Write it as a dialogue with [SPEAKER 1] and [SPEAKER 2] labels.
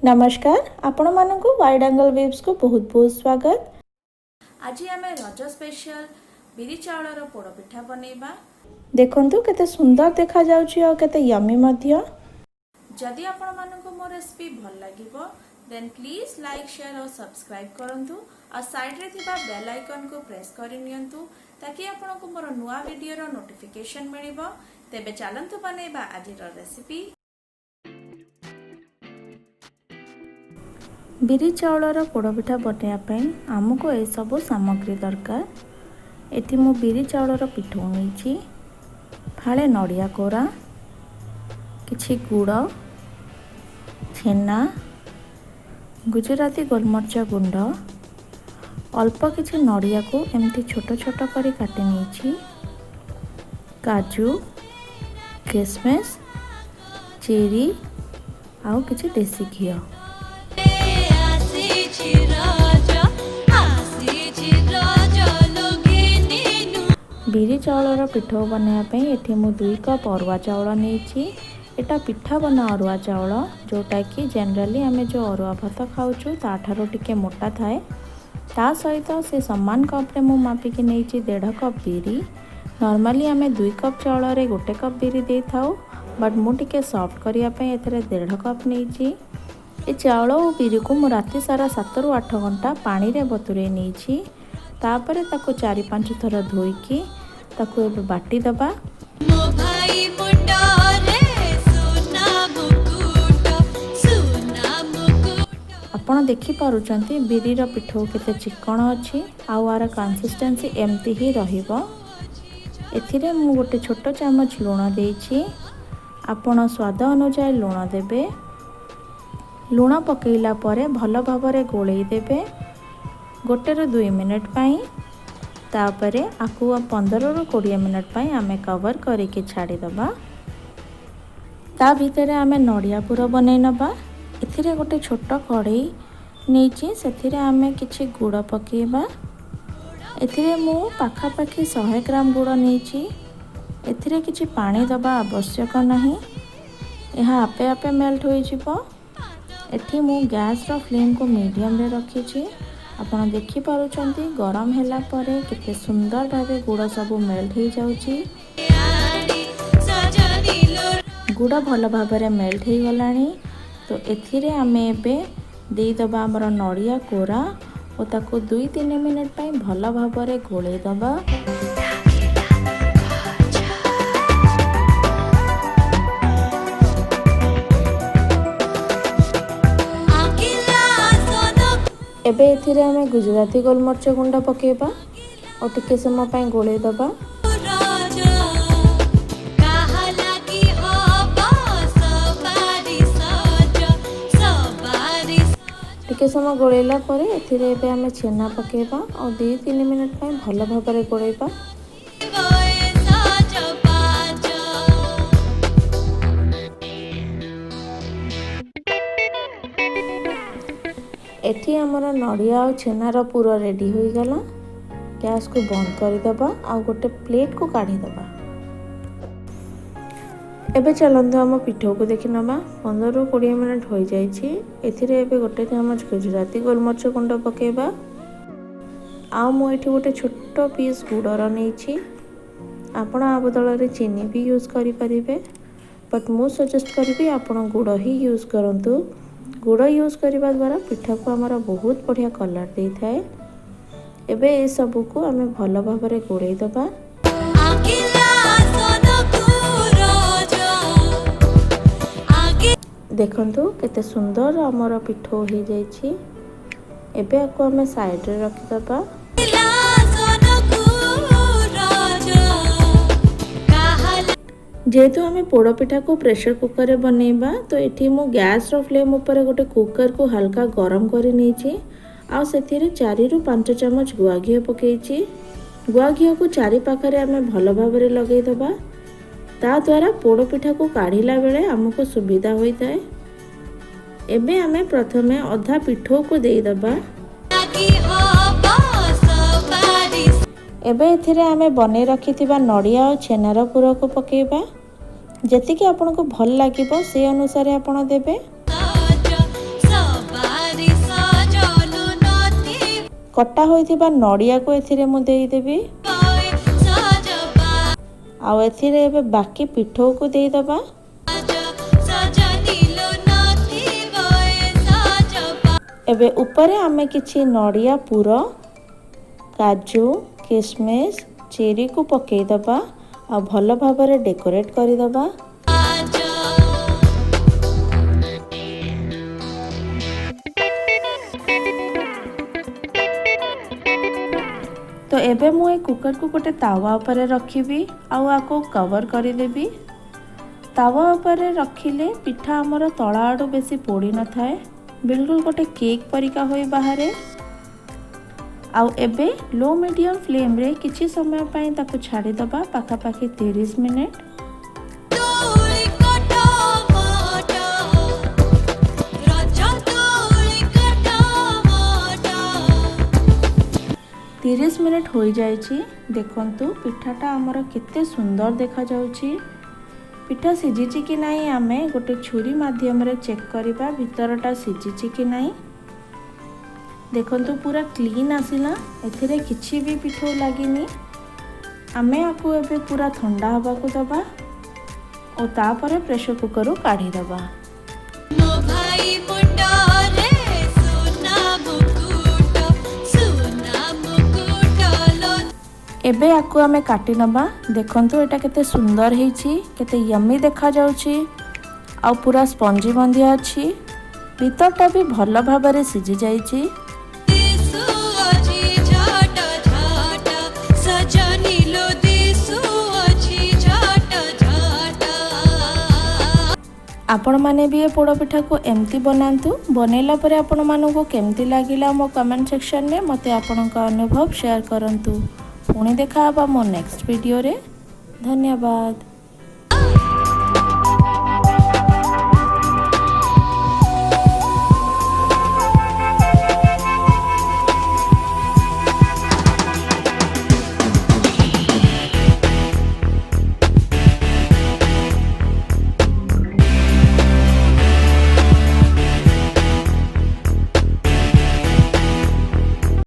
[SPEAKER 1] ନମସ୍କାର, ଆପଣମାନଙ୍କୁ wide angle ୱେଭ୍ସକୁ ବହୁତ ବହୁତ ସ୍ୱାଗତ।
[SPEAKER 2] ଆଜି ଆମେ ରଜ ସ୍ପେଶାଲ ବିରି ଚାଉଳର ପୋଡ଼ପିଠା ବନେଇବା।
[SPEAKER 1] ଦେଖନ୍ତୁ, କେତେ ସୁନ୍ଦର ଦେଖାଯାଉଛି ଆଉ କେତେ ୟମି ମଧ୍ୟ।
[SPEAKER 2] ଯଦି ଆପଣମାନଙ୍କୁ ମୋ ରେସିପି ଭଲ ଲାଗିବ, ଦେନ୍ ପ୍ଲିଜ୍ ଲାଇକ୍, ସେୟାର ଆଉ ସବସ୍କ୍ରାଇବ୍ କରନ୍ତୁ ଆଉ ସାଇଡ଼୍ରେ ଥିବା ବେଲ୍ ଆଇକନ୍କୁ ପ୍ରେସ୍ କରିନିଅନ୍ତୁ, ତାକି ଆପଣଙ୍କୁ ମୋର ନୂଆ ଭିଡ଼ିଓର ନୋଟିଫିକେସନ୍ ମିଳିବ। ତେବେ ଚାଲନ୍ତୁ ବନେଇବା ଆଜିର ରେସିପି।
[SPEAKER 1] ବିରି ଚାଉଳର ପୋଡ଼ପିଠା ବନେଇବା ପାଇଁ ଆମକୁ ଏସବୁ ସାମଗ୍ରୀ ଦରକାର। ଏଠି ମୁଁ ବିରି ଚାଉଳର ପିଠଉ ନେଇଛି, ଫାଳେ ନଡ଼ିଆ କୋରା, କିଛି ଗୁଡ଼, ଛେନା, ଗୁଜୁରାତି ଗୋଲମରିଚ ଗୁଣ୍ଡ, ଅଳ୍ପ କିଛି ନଡ଼ିଆକୁ ଏମିତି ଛୋଟ ଛୋଟ କରି କାଟି ନେଇଛି, କାଜୁ, କିସମିସ୍, ଚେରି ଆଉ କିଛି ଦେଶୀ ଘିଅ।
[SPEAKER 3] ଆସିଛି ରଜ, ଆସିଛି ରଜ ଲଗିନି।
[SPEAKER 1] ବିରି ଚାଉଳର ପିଠଉ ବନେଇବା ପାଇଁ ଏଠି ମୁଁ 2 କପ୍ ଅରୁଆ ଚାଉଳ ନେଇଛି। ଏଇଟା ପିଠା ବନା ଅରୁଆ ଚାଉଳ, ଯେଉଁଟାକି ଜେନେରାଲି ଆମେ ଯେଉଁ ଅରୁଆ ଭାତ ଖାଉଛୁ, ତାଠାରୁ ଟିକେ ମୋଟା ଥାଏ। ତା ସହିତ ସେ ସମାନ କପ୍ରେ ମୁଁ ମାପିକି ନେଇଛି 1.5 କପ୍ ବିରି। ନର୍ମାଲି ଆମେ 2 କପ୍ ଚାଉଳରେ 1 କପ୍ ବିରି ଦେଇଥାଉ, ବଟ୍ ମୁଁ ଟିକେ ସଫ୍ଟ କରିବା ପାଇଁ ଏଥିରେ 1.5 କପ୍ ନେଇଛି। ଏ ଚାଉଳ ଓ ବିରିକୁ ମୁଁ ରାତି ସାରା 7ରୁ 8 ଘଣ୍ଟା ପାଣିରେ ବତୁରେଇ ନେଇଛି। ତାପରେ ତାକୁ 4-5 ଥର ଧୋଇକି ତାକୁ ଏବେ ବାଟିଦେବା।
[SPEAKER 3] ମୋ ଭାଇ ମୁଣ୍ଡରେ ସୁନା ମୁକୁଟ, ସୁନା ମୁକୁଟ।
[SPEAKER 1] ଆପଣ ଦେଖିପାରୁଛନ୍ତି, ବିରିର ପିଠଉ କେତେ ଚିକଣ ଅଛି ଆଉ ଆର କନସିଷ୍ଟେନ୍ସି ଏମିତି ହିଁ ରହିବ। ଏଥିରେ ମୁଁ ଗୋଟେ ଛୋଟ ଚାମଚ ଲୁଣ ଦେଇଛି। ଆପଣ ସ୍ୱାଦ ଅନୁଯାୟୀ ଲୁଣ ଦେବେ। ଲୁଣ ପକାଇଲା ପରେ ଭଲ ଭାବରେ ଗୋଳେଇ ଦେବେ 1ରୁ 2 ମିନିଟ୍ ପାଇଁ। ତାପରେ ଆକୁ 15ରୁ 20 ମିନିଟ୍ ପାଇଁ ଆମେ କଭର୍ କରିକି ଛାଡ଼ିଦେବା। ତା ଭିତରେ ଆମେ ନଡ଼ିଆ ପୁର ବନେଇ ନେବା। ଏଥିରେ ଗୋଟେ ଛୋଟ କଢ଼େଇ ନେଇଛି, ସେଥିରେ ଆମେ କିଛି ଗୁଡ଼ ପକାଇବା। ଏଥିରେ ମୁଁ ପାଖାପାଖି 100 ଗ୍ରାମ ଗୁଡ଼ ନେଇଛି। ଏଥିରେ କିଛି ପାଣି ଦେବା ଆବଶ୍ୟକ ନାହିଁ, ଏହା ଆପେ ଆପେ ମେଲ୍ଟ ହୋଇଯିବ। ଏଠି ମୁଁ ଗ୍ୟାସ୍ର ଫ୍ଲେମ୍କୁ ମିଡ଼ିୟମରେ ରଖିଛି। ଆପଣ ଦେଖିପାରୁଛନ୍ତି, ଗରମ ହେଲା ପରେ କେତେ ସୁନ୍ଦର ଭାବେ ଗୁଡ଼ ସବୁ ମେଲ୍ଟ ହେଇଯାଉଛି।
[SPEAKER 3] ଆଣି ସଜନୀ ଲୋ।
[SPEAKER 1] ଗୁଡ଼ ଭଲ ଭାବରେ ମେଲ୍ଟ ହେଇଗଲାଣି, ତ ଏଥିରେ ଆମେ ଏବେ ଦେଇଦେବା ଆମର ନଡ଼ିଆ କୋରା ଓ ତାକୁ 2-3 ମିନିଟ୍ ପାଇଁ ଭଲ ଭାବରେ ଗୋଳେଇ ଦେବା।
[SPEAKER 3] ଡାକିଲା ଗଛ। ଆକିଲା ସନ।
[SPEAKER 1] ଏବେ ଏଥିରେ ଆମେ ଗୁଜୁରାତି ଗୋଲମରିଚ ଗୁଣ୍ଡ ପକାଇବା ଓ ଟିକେ ସମୟ ପାଇଁ ଗୋଳେଇ ଦେବା।
[SPEAKER 3] ରଜ କାହା ଲାଗି ହବ ସବାରି ସଜ, ସବାରି।
[SPEAKER 1] ଟିକେ ସମୟ ଗୋଳେଇଲା ପରେ ଏଥିରେ ଏବେ ଆମେ ଛେନା ପକାଇବା ଆଉ 2-3 ମିନିଟ୍ ପାଇଁ ଭଲ ଭାବରେ ଗୋଳେଇବା।
[SPEAKER 3] ବଏ ସଜ ବାଜ।
[SPEAKER 1] ଏଠି ଆମର ନଡ଼ିଆ ଆଉ ଛେନାର ପୁର ରେଡ଼ି ହୋଇଗଲା। ଗ୍ୟାସ୍କୁ ବନ୍ଦ କରିଦେବା ଆଉ ଗୋଟେ ପ୍ଲେଟ୍କୁ କାଢ଼ିଦେବା। ଏବେ ଚାଲନ୍ତୁ ଆମ ପିଠଉକୁ ଦେଖିନେବା। 15ରୁ 20 ମିନିଟ୍ ହୋଇଯାଇଛି। ଏଥିରେ ଏବେ ଗୋଟେ ଚାମଚ ଗୁଜୁରାତି ଗୋଲମରିଚ ଗୁଣ୍ଡ ପକାଇବା ଆଉ ମୁଁ ଏଠି ଗୋଟେ ଛୋଟ ପିସ୍ ଗୁଡ଼ର ନେଇଛି। ଆପଣ ଆ ବଦଳରେ ଚିନି ବି ୟୁଜ୍ କରିପାରିବେ, ବଟ୍ ମୁଁ ସଜେଷ୍ଟ କରିବି ଆପଣ ଗୁଡ଼ ହିଁ ୟୁଜ୍ କରନ୍ତୁ। ଗୁଡ଼ ୟୁଜ୍ କରିବା ଦ୍ୱାରା ପିଠାକୁ ଆମର ବହୁତ ବଢ଼ିଆ କଲର୍ ଦେଇଥାଏ। ଏବେ ଏସବୁକୁ ଆମେ ଭଲ ଭାବରେ ଗୋଳେଇ ଦେବା।
[SPEAKER 3] ଆକିଲା ସନକୁ ରଜ ଆଗି।
[SPEAKER 1] ଦେଖନ୍ତୁ, କେତେ ସୁନ୍ଦର ଆମର ପିଠଉ ହେଇଯାଇଛି। ଏବେ ଆକୁ ଆମେ ସାଇଡ଼ରେ ରଖିଦେବା।
[SPEAKER 3] ସନକୁ ରଜ କାହା
[SPEAKER 1] ଯେହେତୁ ଆମେ ପୋଡ଼ପିଠାକୁ ପ୍ରେସର କୁକରରେ ବନେଇବା, ତ ଏଠି ମୁଁ ଗ୍ୟାସ୍ର ଫ୍ଲେମ୍ ଉପରେ ଗୋଟେ କୁକରକୁ ହାଲକା ଗରମ କରି ନେଇଛି ଆଉ ସେଥିରେ 4ରୁ 5 ଚାମଚ ଗୁଆ ଘିଅ ପକାଇଛି। ଗୁଆ ଘିଅକୁ ଚାରି ପାଖରେ ଆମେ ଭଲ ଭାବରେ ଲଗାଇଦେବା। ତା ଦ୍ୱାରା ପୋଡ଼ପିଠାକୁ କାଢ଼ିଲା ବେଳେ ଆମକୁ ସୁବିଧା ହୋଇଥାଏ। ଏବେ ଆମେ ପ୍ରଥମେ ଅଧା ପିଠଉକୁ ଦେଇଦେବା।
[SPEAKER 3] ଲାଗି ହବ ସବାରି।
[SPEAKER 1] ଏବେ ଏଥିରେ ଆମେ ବନେଇ ରଖିଥିବା ନଡ଼ିଆ ଆଉ ଛେନାର ପୁରକୁ ପକାଇବା। ଯେତିକି ଆପଣଙ୍କୁ ଭଲ ଲାଗିବ, ସେ ଅନୁସାରେ ଆପଣ ଦେବେ।
[SPEAKER 3] ସଜ।
[SPEAKER 1] କଟା ହୋଇଥିବା ନଡ଼ିଆକୁ ଏଥିରେ ମୁଁ ଦେଇଦେବି।
[SPEAKER 3] ସଜବାଜ।
[SPEAKER 1] ଆଉ ଏଥିରେ ଏବେ ବାକି ପିଠଉକୁ ଦେଇଦେବା।
[SPEAKER 3] ସଜନିଲୋ ନଥିବ ଏ ସଜବାଜ।
[SPEAKER 1] ଏବେ ଉପରେ ଆମେ କିଛି ନଡ଼ିଆ ପୁର, କାଜୁ, କିସମିସ୍, ଚେରିକୁ ପକାଇଦେବା ଆଉ ଭଲ ଭାବରେ ଡେକୋରେଟ୍ କରିଦେବା। ତ ଏବେ ମୁଁ ଏ କୁକରକୁ ଗୋଟେ ତାୱା ଉପରେ ରଖିବି ଆଉ ଆକୁ କଭର୍ କରିଦେବି। ତାୱା ଉପରେ ରଖିଲେ ପିଠା ଆମର ତଳ ଆଡ଼ୁ ବେଶୀ ପୋଡ଼ି ନଥାଏ, ବିଲକୁଲ ଗୋଟେ କେକ୍ ପରିକା ହୋଇ ବାହାରେ। ଆଉ ଏବେ ଲୋ ମିଡ଼ିୟମ୍ ଫ୍ଲେମ୍ରେ କିଛି ସମୟ ପାଇଁ ତାକୁ ଛାଡ଼ିଦେବା, ପାଖାପାଖି 30 ମିନିଟ୍।
[SPEAKER 3] ଦୋଳି କଟ ମଟ, ରଜ ଦୋଳି କଟ ମଟ।
[SPEAKER 1] 30 ମିନିଟ୍ ହୋଇଯାଇଛି। ଦେଖନ୍ତୁ, ପିଠାଟା ଆମର କେତେ ସୁନ୍ଦର ଦେଖାଯାଉଛି। ପିଠା ସିଝିଛି କି ନାହିଁ ଆମେ ଗୋଟେ ଛୁରୀ ମାଧ୍ୟମରେ ଚେକ୍ କରିବା, ଭିତରଟା ସିଝିଛି କି ନାହିଁ। ଦେଖନ୍ତୁ, ପୁରା କ୍ଲିନ୍ ଆସିଲା, ଏଥିରେ କିଛି ବି ପିଠଉ ଲାଗିନି। ଆମେ ଆକୁ ଏବେ ପୁରା ଥଣ୍ଡା ହେବାକୁ ଦେବା ଓ ତାପରେ ପ୍ରେସର କୁକରରୁ କାଢ଼ିଦେବା।
[SPEAKER 3] ମୋ ଭାଇ ମୁଣ୍ଡରେ ସୁନା ମୁକୁଟ, ସୁନା ମୁକୁଟ ଲୋ।
[SPEAKER 1] ଏବେ ଆକୁ ଆମେ କାଟି ନେବା। ଦେଖନ୍ତୁ, ଏଇଟା କେତେ ସୁନ୍ଦର ହେଇଛି, କେତେ ୟମି ଦେଖାଯାଉଛି ଆଉ ପୁରା ସ୍ପଞ୍ଜି ମଧ୍ୟ ଅଛି। ଭିତରଟା ବି ଭଲ ଭାବରେ ସିଝି ଯାଇଛି।
[SPEAKER 3] ଦିଶୁଅଛି ଝଟ ଝଟ, ସଜନିଲୋ ଦିଶୁଅଛି ଝଟ ଝଟ।
[SPEAKER 1] ଆପଣମାନେ ବି ଏ ପୋଡ଼ପିଠାକୁ ଏମିତି ବନାନ୍ତୁ। ବନେଇଲା ପରେ ଆପଣମାନଙ୍କୁ କେମିତି ଲାଗିଲା, ମୋ କମେଣ୍ଟ ସେକ୍ସନରେ ମୋତେ ଆପଣଙ୍କ ଅନୁଭବ ସେୟାର କରନ୍ତୁ। ପୁଣି ଦେଖା ହେବା ମୋ ନେକ୍ସଟ ଭିଡ଼ିଓରେ। ଧନ୍ୟବାଦ।